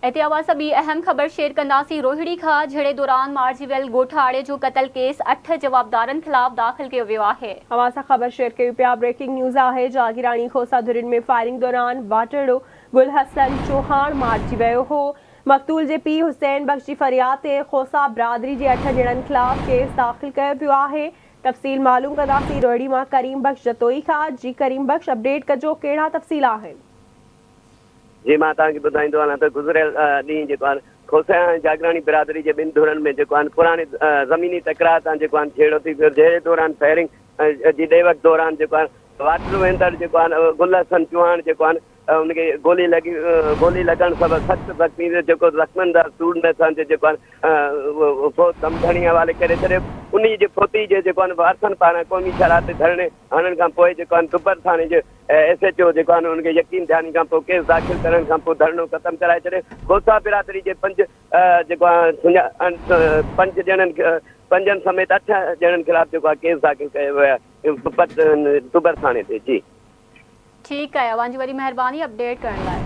اتي اوهان سان ٻي اهم خبر شيئر ڪنداسين، روهڙي کان جهيڙي دوران مارجي ويل ڳوٺاڻي جو قتل ڪيس اٺ جوابدارن خلاف داخل ڪيو ويو آهي. اوهان سان خبر شيئر ڪيون پيا، بريڪنگ نيوز آهي، جاگيراڻي کوسا ڌرين ۾ فائرنگ دوران واٽهڙو گل حسن چوهاڻ مارجي ويو هو، مقتول جي پيء حسين بخش جي فرياد تي کوسا برادري جي اٺ ڄڻن خلاف ڪيس داخل ڪيو ويو آهي، تفصيل معلوم ڪنداسين روهڙي مان ڪريم بخش جتوئي کان، جي ڪريم بخش اپڊيٽ ڪجو ڪهڙا تفصيل آهن. جي مان توهان کي ٻڌائيندو هلان ته گذريل ڏينهن جيڪو آهي کوسا ۽ جاگراڻي برادري جي ٻن ڌرين ۾ جيڪو آهي پراڻي زميني تڪرار تان جيڪو آهي جهيڙو ٿي پيو جهيڙي دوران فائرنگ جي ڏي وٺ دوران جيڪو آهي واٽر ويندڙ جيڪو آهي گل حسن چوهاڻ جيڪو آهي ان کي گولي لڳي گولي لڳڻ سبب سخت زخمي ٿيو جيڪو زخمن دا سور نه سهندي جيڪو آهي فوت دم ڌڻي حوالي ڪري ڇڏيو انهي جي فوتي جي جيڪو آهي وارثن پاران قومي شاهراهه تي ڌرڻي هڻڻ کان پوء جيڪو آهن دبر ٿاڻي جي ايس ايڇ او جيڪو آهن ان کي يقين دهاني کان پوء ڪيس داخل ڪرڻ کان پوء ڌرڻو ختم ڪرائي ڇڏيو. کوسا برادري جي پنج جيڪو آهن پنج ڄڻن پنجن سميت اٺ ڄڻن خلاف جيڪو آهي ڪيس داخل ڪيو ويو آهي دبر ٿاڻي تي جي. ٺيڪ آهي اوهان جي وڏي مهرباني اپڊيٽ ڪرڻ لاء.